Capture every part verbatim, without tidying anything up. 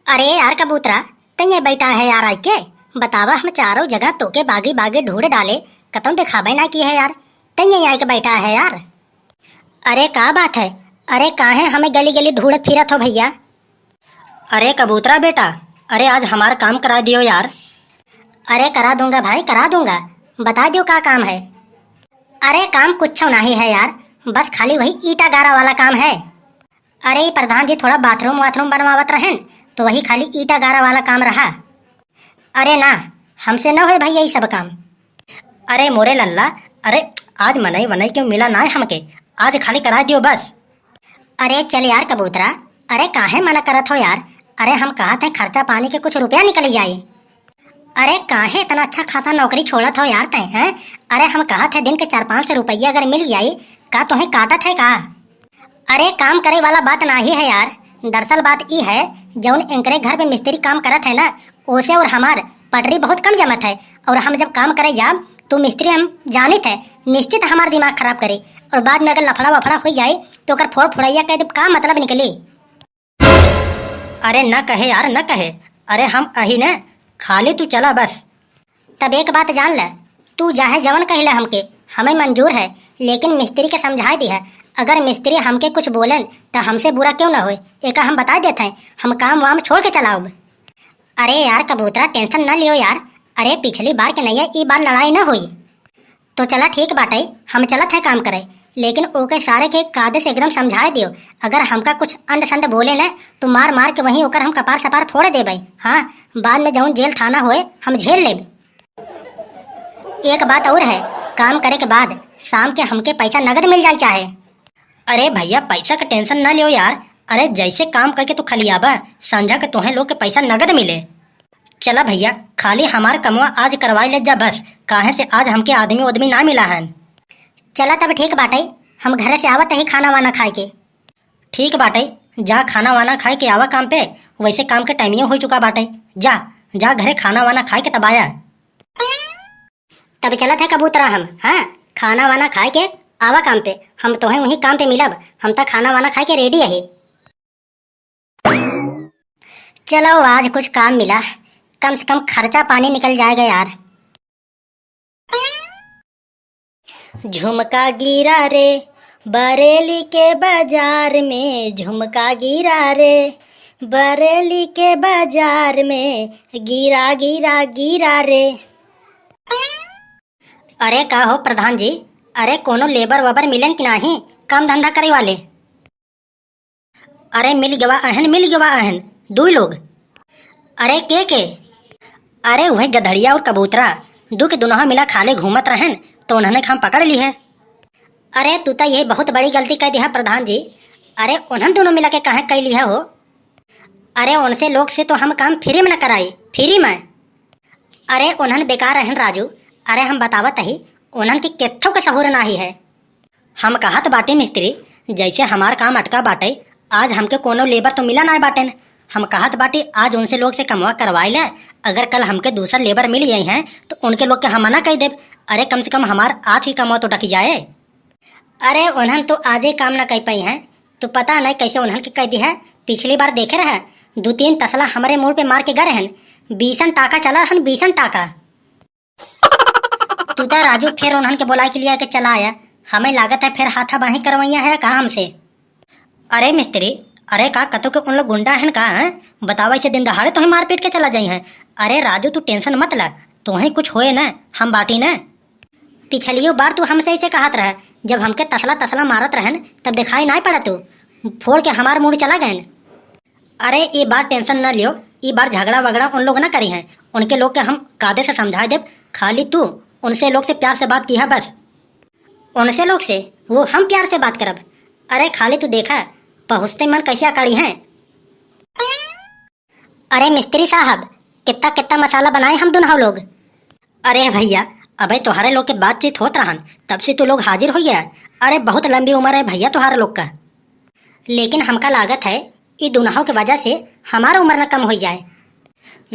अरे यार कबूतरा, तैये बैठा है यार आइके? बतावा, हम चारों जगह तोके बागी बागी ढूंढ डाले, कतौ देखाबे ना की है यार, तैये आइके बैठा है यार। अरे का बात है? अरे काहे हमें गली गली ढूंढत फिरत हो भैया? अरे कबूतरा बेटा, अरे आज हमार काम करा दियो यार। अरे करा दूंगा भाई, करा दूंगा, बता दियो का काम है। अरे काम कुछ नहीं है यार, बस खाली वही ईटा गारा वाला काम है। अरे प्रधान जी थोड़ा बाथरूम वाथरूम बनवावत रहेन, तो वही खाली ईटा गारा वाला काम रहा। अरे ना, हमसे न होए भैया ई सब काम। अरे मोरे लल्ला, अरे आज मनई वनई क्यों मिला ना है हमके, आज खाली करा दियो बस। अरे चल यार कबूतरा, अरे काहे मना करत हो यार? अरे हम कहत है खर्चा पानी के कुछ रुपया निकल जाए। अरे काहे इतना अच्छा खासा नौकरी छोड़त हो यार तै, हैं? अरे हम कहत है दिन के चार पाँच सौ रुपया अगर मिल जाए, का तोहे काटत है का? अरे काम करे वाला बात नाही है यार, दरअसल बात ई है जौन एंकरे घर पे मिस्त्री काम करत है ना, ओसे और हमार पटरी बहुत कम जमत है, और हम जब काम करे जाब तो मिस्त्री हम जानित है निश्चित हमार दिमाग खराब करे, और बाद में अगर लफड़ा वफड़ा हो जाए तो ओकर फोड़ फोड़ैया कह देब, का मतलब निकली? अरे न कहे यार, न कहे। अरे हम अही न, खाली तू चला बस। तब एक बात जान ले, तू चाहे जवन कह ले हमके, हमें मंजूर है, लेकिन मिस्त्री के समझाए दिहे, अगर मिस्त्री हमके कुछ बोलेन त हमसे बुरा क्यों न होए, एका हम बता देत हैं, हम काम वाम छोड़ के चलाउब। अरे यार कबूतरा, टेंशन न लियो यार, अरे पिछली बार के नैया ई बार लड़ाई न होई। तो चला ठीक बाटे, हम चलत है काम करे, लेकिन ओके सारे के कायदे से एकदम समझाए दियो। अगर हमका कुछ अंड संड बोले न, तो मार मार के वहीं ओकर हम कपार सपार फोड़ देबे। हाँ, बाद में जौन जेल थाना होए, हम झेल लेब। एक बात और है, काम करे के बाद शाम के हमके पैसा नगद मिल जाए चाहे। अरे भैया, पैसा का टेंशन ना लियो यार। अरे जैसे काम करके तू खलियाबा, संझा के तोहे लोग के पैसा नगद मिले। चला भैया, खाली हमार कमवा आज करवाई ले जा बस, काहे से आज हमके आदमी उदमी ना मिला है। चला तब ठीक बाटे, हम घरे से आवत ही खाना वाना खाए के। ठीक बाटे, जा खाना वाना खाए के आवा काम पे, वैसे काम के टाइमियो हो चुका बाटे। जा, जा घरे खाना वाना खाए के तब आया। तब चलत है कबूतरा हम, हाँ, खाना वाना खाए के आवा काम पे, हम तोहे वहीं काम पे मिलब, हम त खाना वाना खाए के रेडी है। चलो, आज कुछ काम मिला, कम से कम खर्चा पानी निकल जाएगा यार। झुमका गिरा रे बरेली के बाजार में, झुमका गिरा रे बरेली के बाजार में, गिरा गिरा गिरा रे। अरे का हो प्रधान जी, अरे कोनो लेबर वबर मिलेन कि नाही, काम धंधा करे वाले? अरे मिल गवा अहन, मिल गवा अहन, दुई लोग। अरे के के? अरे वही गधड़िया और कबूतरा, दू के दुनहा मिला खाले घूमत रहन, तो उन्हने के हम पकड़ ली है। अरे तू तो ये बहुत बड़ी गलती कर दिया प्रधान जी। अरे उन्हन दोनों मिला के काहे कर लिया हो? अरे उनसे लोग से तो हम काम फ्री में न कराई, फ्री में। अरे उन्हन बेकार रहन राजू, अरे हम बतावत ही, उन्हन के केत्थो के सहूर नाही है। हम कहत बाटी मिस्त्री, जैसे हमार काम अटका बाटे, आज हमके कोनो लेबर तो मिला नाय बाटेन। हम कहत बाटी आज उनसे लोग से कमवा करवाई ले, अगर कल हमके दूसर लेबर मिल जाई हैं तो उनके लोग के हम मना कई देब। अरे कम से कम हमार आज की कमवा तो डकी जाए। अरे उन्हन तो आजे काम ना कई पाई हैं, तो पता नहीं कैसे उन्हन के कह दी है। पिछली बार देखे रहे, दो तीन तसला हमरे मुंह पे मार के गए रहन, बीसन टाका चला रहन, बीसन टाका। तू तो राजू फिर उन्हन के बुला के लिया के चला आया। हमें लागत है फिर हाथा बाही करवैया है का हमसे? अरे मिस्त्री, अरे का कतो के उन लोग गुंडा हन का, हैं? बतावा, ऐसे दिन दहाड़े तोहे मार पीट के चला जाई हैं। अरे राजू तू टेंशन मत ला, तोहे कुछ होए ना, हम बाटी ना। पिछलियो बार तू हमसे ऐसे कहत रहे, जब हमके तसला तसला मारत रहन तब दिखाई नाय पड़ा तू, फोड़ के हमार मूड़ चला गए। अरे ई बार टेंशन न लियो, ई बार झगड़ा वगड़ा उन लोग न करी हैं, उनके लोग के हम कायदे से समझा देब। खाली तू उनसे लोग से प्यार से बात किया बस। उनसे लोग से वो हम प्यार से बात करब। अरे खाली तू देखा, पहुँचते मन कैसे अकाड़ी हैं। अरे मिस्त्री साहब, कितना कितना मसाला बनाए हम दुनहौ लोग। अरे भैया, अबे तोहरे लोग के बातचीत होत रहन, तब से तू लोग हाजिर हो गया। अरे बहुत लंबी उम्र है भैया तोहरे लोग का। लेकिन हमका लागत है, ई दुनहौ के वजह से हमार उम्र न कम हो जाए।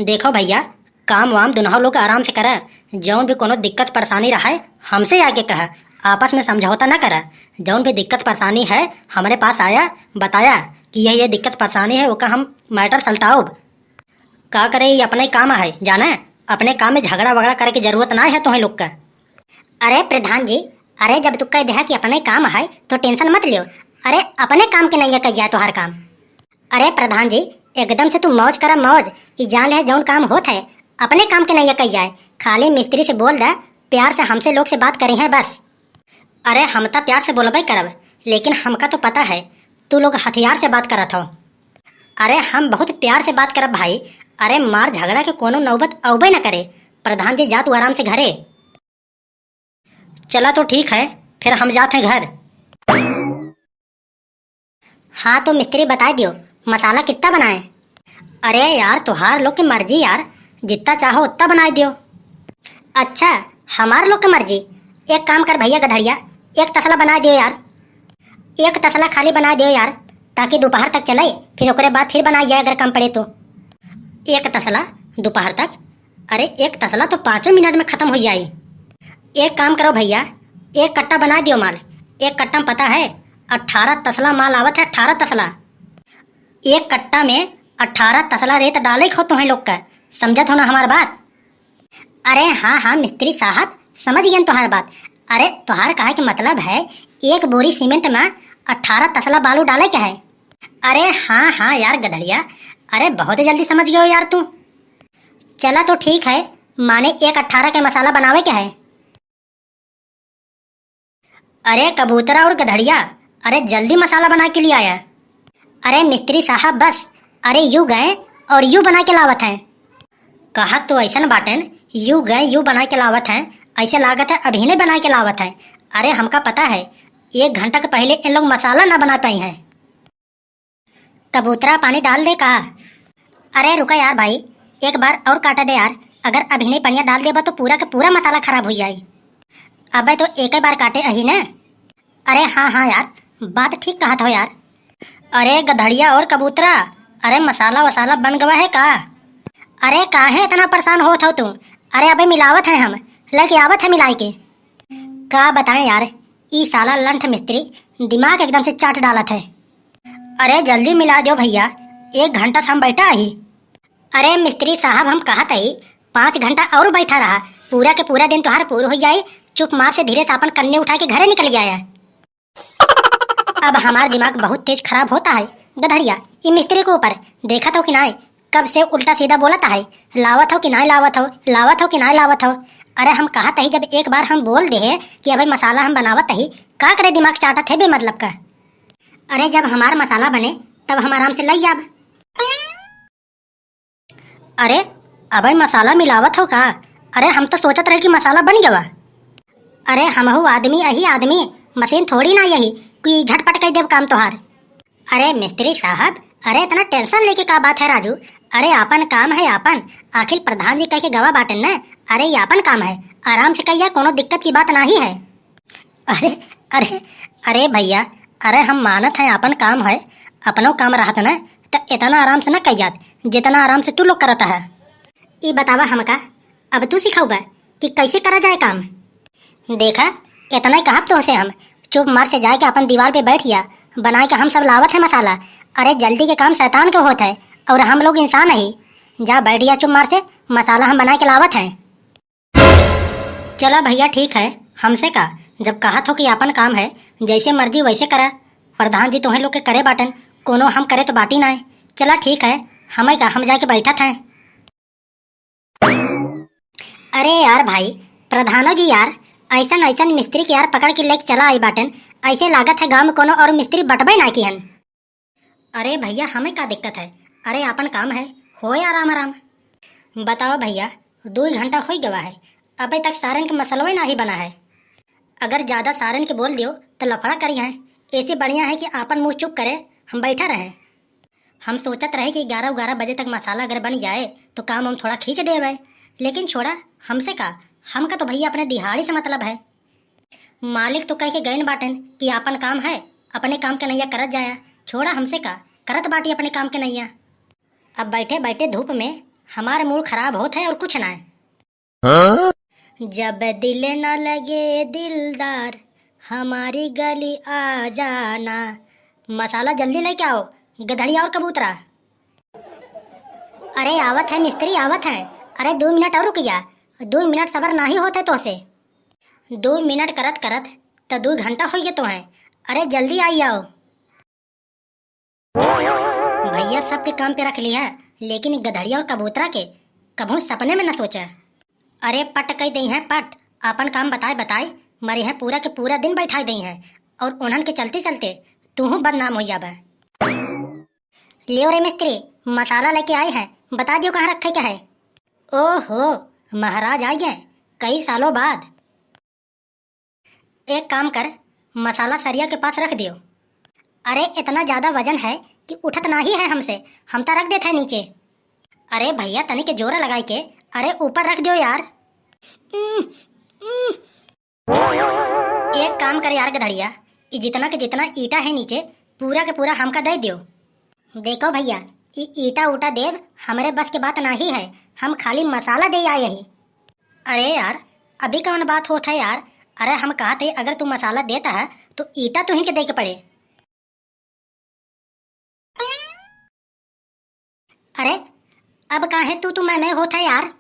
देखो भैया, काम वाम दुनहौ लोग आराम से करा, जौन भी कोनो दिक्कत परेशानी रहे, हमसे आके कहा, आपस में समझौता न करा। जौन भी दिक्कत परेशानी है, हमरे पास आया, बताया कि यह, यह दिक्कत परेशानी है, ओका हम मैटर सलटाउब। का करे, ई अपने काम है, जाने? अपने काम में झगड़ा वगड़ा करे के जरूरत ना है तोहे लोग का। अरे प्रधान जी, अरे जब तू कह देहा कि अपने काम है तो tension मत लियो। अरे अपने काम के नैया कह जाए तोहार काम। अरे प्रधान जी, एकदम से तू मौज करा मौज, ई जान ले जौन काम होत है अपने काम के नैया कह जाए। खाली मिस्त्री से बोल दे, प्यार से हमसे लोग से बात करी है बस। अरे हम त प्यार से बोलबे करब, लेकिन हमका तो पता है तू लोग हथियार से बात करत हो। अरे हम बहुत प्यार से बात करब भाई। अरे मार झगड़ा के कोनो नौबत अउबे न करे। प्रधान जी जा तू आराम से घरे। चला तो ठीक है, फिर हम जात हैं घर। हाँ तो मिस्त्री बताए दियो, मसाला कितना बनाए? अरे यार तोहार लोग की मर्जी यार, जितना चाहो उतना बनाए दियो। अच्छा, हमार लोग की मर्जी। एक काम कर भैया गधड़िया, एक तसला बनाए दियो यार। एक तसला खाली बनाए दियो यार, ताकि दोपहर तक चले, फिर ओकरे बाद फिर बनाई जाए अगर कम पड़े तो। एक तसला दोपहर तक? अरे एक तसला तो पाँचों मिनट में खत्म हो जाई। एक काम करो भैया, एक कट्टा बनाए दियो माल। एक कट्टा में पता है, अठारह तसला माल आवत है, अठारह तसला। एक कट्टा में अठारह तसला रेत डाले खो तोहे लोग का, समझत हो ना हमार बात? अरे हाँ हाँ मिस्त्री साहब, समझ गयन तोहार बात। अरे तोहार कहे के मतलब है एक बोरी सीमेंट में अठारह तसला बालू डाले के है। अरे हाँ हाँ यार गधड़िया, अरे बहुत जल्दी समझ गयो यार तू। चला तो ठीक है, माने एक अठारह के मसाला बनावे के है। अरे कबूतरा और गधड़िया, अरे जल्दी मसाला बना के ले आया। अरे मिस्त्री साहब बस, अरे यू गए और यू बना के लावत हैं। कहत तो ऐसन बाटेन, यू गए यू बना के लावत हैं, ऐसे लागत है अभी नहीं बना के लावत हैं। अरे हमका पता है, एक घंटा के पहले इन लोग मसाला ना बना पाई हैं। कबूतरा पानी डाल दे का? अरे रुका यार भाई, एक बार और काटे दे यार, अगर अभी नहीं पनिया डाल देबा तो पूरा के पूरा मसाला खराब हो जाई। अबे तो एक ही बार काटे अही ने। अरे हाँ हाँ यार, बात ठीक कहत हो यार। अरे गधड़िया और कबूतरा, अरे मसाला वसाला बन गवा है का? अरे काहे इतना परेशान होत हो तू? अरे अबे मिलावत है हम, लेके आवत है मिलाई के। का बताएं यार, ई साला लंठ मिस्त्री दिमाग एकदम से चाट डालत है। अरे जल्दी मिला दो भैया, एक घंटा से हम बैठा ही। अरे मिस्त्री साहब, हम कहत हई, पाँच घंटा और बैठा रहा, पूरा के पूरा दिन तोहार पूर हो जाए। चुप मार से धीरे से अपन कन्नी उठा के घरे निकल जाए। अब हमार दिमाग बहुत तेज खराब होता है। गधड़िया, ई मिस्त्री के ऊपर देखत हो कि नाय, कब से उल्टा सीधा बोलत है, लावत हो कि नाय लावत हो, लावत हो कि नाय लावत हो। अरे हम कहत हई, जब एक बार हम बोल दे है कि अबे मसाला हम बनावत ही, का करे दिमाग चाटत है बेमतलब का। अरे जब हमार मसाला बने तब हम आराम से लई आब। अरे, अबे मसाला मिलावत हो का? अरे, हम तो सोचत रहे कि मसाला बन गवा। अरे, हमहू आदमी अही आदमी, मशीन थोड़ी ना यही कि झटपट कई देब काम तोहार। अरे मिस्त्री साहब, अरे इतना tension लेके का बात है राजू? अरे आपन काम है आपन, आखिर प्रधान जी कह के गवा बाटन न। अरे ये आपन काम है, आराम से कहिया, कोनो दिक्कत की बात नाही है। अरे, अरे, अरे भैया, अरे हम मानत हैं आपन काम है, अपनो काम रहत न त इतना आराम से न कह जात, जितना आराम से तू लोग करत है। ई बतावा हमका, अब तू सिखौबा कि कैसे करा जाए काम? देखा, इतना ही कहब तोहसे हम, चुप मार से जाए के अपन दीवार पे बैठ जा, बनाए के हम सब लावत है मसाला। अरे जल्दी के काम शैतान के होत है और हम लोग इंसान ही। जा बैठ जा चुप मार से, मसाला हम बनाए के लावत हैं। चला भैया ठीक है, हमसे का, जब कहत हो कि आपन काम है, जैसे मर्जी वैसे करा। प्रधान जी तोहे लोग के करे बाटन, कोनो हम करे तो बाटी नाय। चला ठीक है, हमें का, हम जाके बैठत हैं। अरे यार भाई, प्रधानो जी यार, ऐसन ऐसन मिस्त्री के यार पकड़ के लेके चला आई बाटन। ऐसे लागत है गाँव में कोनो और मिस्त्री बटबे ना किहन। अरे भैया, हमें का दिक्कत है? अरे आपन काम है, होए आराम आराम। बताओ भैया, दुई घंटा होई गवा है, अबे तक सारन के मसलवे ना ही बना है। अगर ज्यादा सारन के बोल दियो तो लफड़ा करी है। ऐसे बढ़िया है कि आपन मुंह चुप करे, हम बैठा रहे। हम सोचत रहे कि ग्यारह ग्यारह बजे तक मसाला अगर बन जाए तो काम हम थोड़ा खींच देवे, लेकिन छोड़ा, हमसे का, हमका तो भैया अपने दिहाड़ी से मतलब है। मालिक तो कह के गइन बाटन कि आपन काम है, अपने काम के नैया करत जाया, छोड़ा हमसे का, करत बाटी अपने काम के नैया। अब बैठे बैठे धूप में हमार मूड खराब होत है और कुछ ना है। हाँ? जब दिल ना लगे दिलदार, हमारी गली आ जाना। मसाला जल्दी लेके आओ, गधड़िया और कबूतरा। अरे आवत है मिस्त्री, आवत है। अरे दो मिनट और रुक जा, दो मिनट सबर नाही होत है तोसे। दो मिनट करत करत त दो घंटा होइ गए तो हैं। अरे जल्दी आई आओ। भैया सबके काम पे रख ली है, लेकिन गधड़िया और कबूतरा के कभू सपने में न सोचा। अरे पट कई दई हैं पट, अपन काम बताए बताए मरे हैं, पूरा के पूरा दिन बैठाए दई हैं, और उन्हन के चलते चलते तूहू बदनाम हो जाबे। लियो रे मिस्त्री, मसाला लेके आई है, बता दियो कहाँ रखे के है। ओहो, महाराज आ गए कई सालों बाद। एक काम कर, मसाला सरिया के पास रख दियो। अरे इतना ज्यादा वजन है कि उठत नाही है हमसे, हम तो रख देत है नीचे। अरे भैया तनिक जोर लगाई के, अरे ऊपर रख दियो यार। उम, उम। एक काम कर यार गधड़िया, ई जितना के जितना ईटा है नीचे, पूरा के पूरा हमका दे दियो। देखो भैया, ई ईटा उटा देब हमरे बस के बात नाही है, हम खाली मसाला दे आए ही। अरे यार, अभी कौन बात होत है यार? अरे हम कहत है अगर तू मसाला देता है तो ईटा तुहिन के दे के पड़े। अरे अब काहे तू तू मैं मैं होत है यार?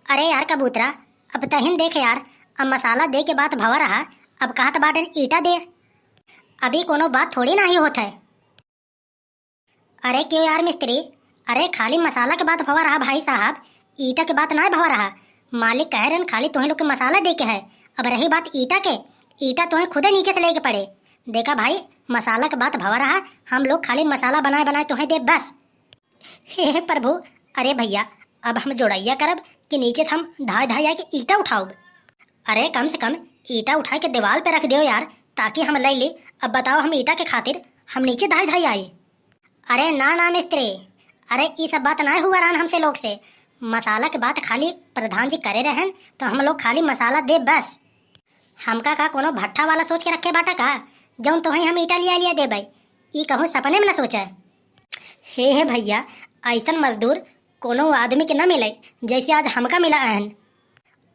अरे यार कबूतरा, अब तहिन देख यार, अब मसाला दे के बात भवा रहा, अब कहत बाटन ईटा दे। अभी कोनो बात थोड़ी नाही होत है। अरे क्यों यार मिस्त्री, अरे खाली मसाला के बात भवा रहा भाई साहब, ईटा के बात ना भवा रहा। मालिक कहे रहन खाली तुहें लोग के मसाला दे के है। अब रही बात ईटा के, ईटा तुहें खुदे नीचे से लेके पड़े। देखा भाई, मसाला के बात भवा रहा, हम लोग खाली मसाला बनाए बनाए तुहें दे बस। हे, हे प्रभु, अरे भैया, अब हम जोड़ैया करब कि नीचे से हम धाय धाय आके ईटा उठाउब? अरे कम से कम ईटा उठा के दीवाल पे रख दियो यार, ताकि हम ले ली। अब बताओ हम ईटा के खातिर हम नीचे धाय धाय आई? अरे ना ना मिस्त्री, अरे ई सब बात ना हुआ रहन हमसे लोग से। मसाला के बात खाली प्रधान जी करे रहन तो हम लोग खाली मसाला दे बस। हमका का कोनो भट्ठा वाला सोच के रखे बाटा का, जौन तोहई हम ईटा लिया लिया देबै? ई कहूँ सपने में न सोचा। हे हे भैया, ऐसन मजदूर कोनो आदमी के न मिले जैसे आज हमका मिला अहन।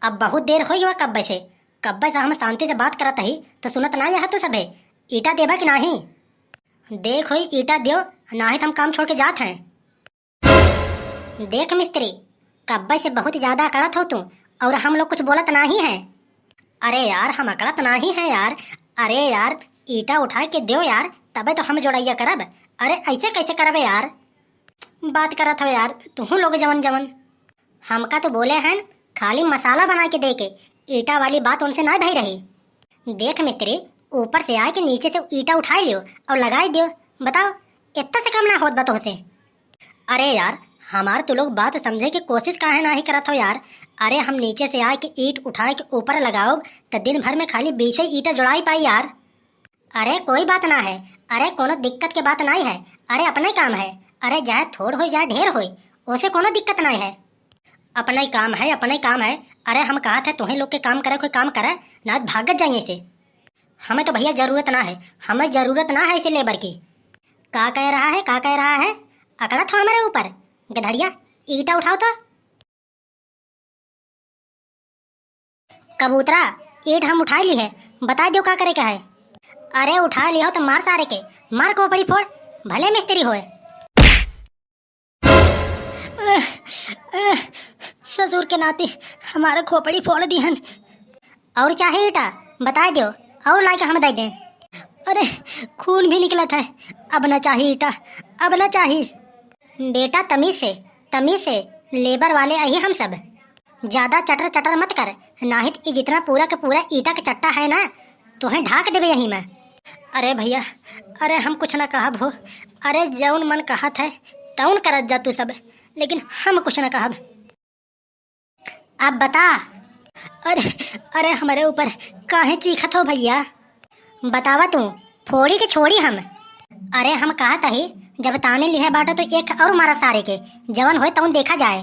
अब बहुत देर होइ गवा कब्बे से, कब्बे से हम शांति से बात करत ही तो सुनत ना यह तू सभे। ईटा देबा कि नाही? देख होई ईटा दियो, नाही तो हम काम छोड़ के जात हैं। देख मिस्त्री, कब्बे से बहुत ज्यादा अकड़त हो तू, और हम लोग कुछ बोलत नाही है। अरे यार, हम अकड़त नाही है यार। अरे यार, ईटा उठाए के दियो यार, तबे तो हम जोड़ैया करब। अरे ऐसे कैसे करबे यार? बात करत हो यार, तुहू लोग जवन जवन। हमका तो बोले हन खाली मसाला बना के दे के, ईटा वाली बात उनसे ना भई रही। देख मिस्त्री, ऊपर से आए के नीचे से ईटा उठाए लियो और लगाए दियो। बताओ, इतना से काम ना होत बा तोहसे? अरे यार, हमार तू लोग बात समझे के कोशिश काहे नाही करत हो यार? अरे हम नीचे से आए के ईट उठाए के ऊपर लगाओ तो दिन भर में खाली बीसे ईटा जोड़ाई पाई यार। अरे कोई बात ना है, अरे कोनो दिक्कत के बात नाई है। अरे अपने काम है, अरे चाहे थोड़ होई चाहे ढेर होई, ओसे कोनो दिक्कत नाई है। अपने काम है, अपने काम है। अरे हम कहत है तुहें लोग के काम करे, कोई काम करे, ना तो भागत जाइए से। हमें तो भैया जरूरत ना है, हमें जरूरत ना है इसे लेबर की। का कह रहा है, का कह रहा है? अकड़त हो हमारे ऊपर? गधड़िया, ईटा उठाओ तो। कबूतरा, ईट हम उठाए ली है, बता दियो का करे के है। अरे उठाए लियो तो मार सारे के, मार खोपड़ी फोड़, भले मिस्त्री होए। ससुर के नाती हमारे खोपड़ी फोड़ दिहन। और चाहे ईटा, बता दियो, और लाके हम दे दें। अरे खून भी निकलत है, अब न चाही ईटा, अब न चाही। बेटा तमीज से, तमीज से, लेबर वाले अही हम सब। ज्यादा चटर चटर मत कर, नाहित ई जितना पूरा के पूरा ईटा के चट्टा है ना, तोहें ढाक देबे यही में। अरे भैया, अरे हम कुछ ना कहब हो, अरे जौन मन कहत है तौन करत जा तू सब, लेकिन हम कुछ ना कहब। अब बता। अरे, अरे हमरे ऊपर काहे चीखत हो भैया? बतावा तू, फोड़ी के छोड़ी हम? अरे हम कहत ही, जब ताने लिहे बाटा तो एक और मारा सारे के, जवन होए तवन देखा जाए।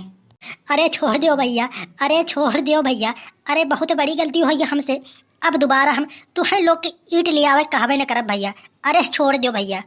अरे छोड़ दियो भैया, अरे छोड़ दियो भैया, अरे बहुत बड़ी गलती होई हमसे, अब दोबारा हम तुहें लोग के ईट ले आवे कहबे न करब भैया, अरे छोड़ दियो भैया।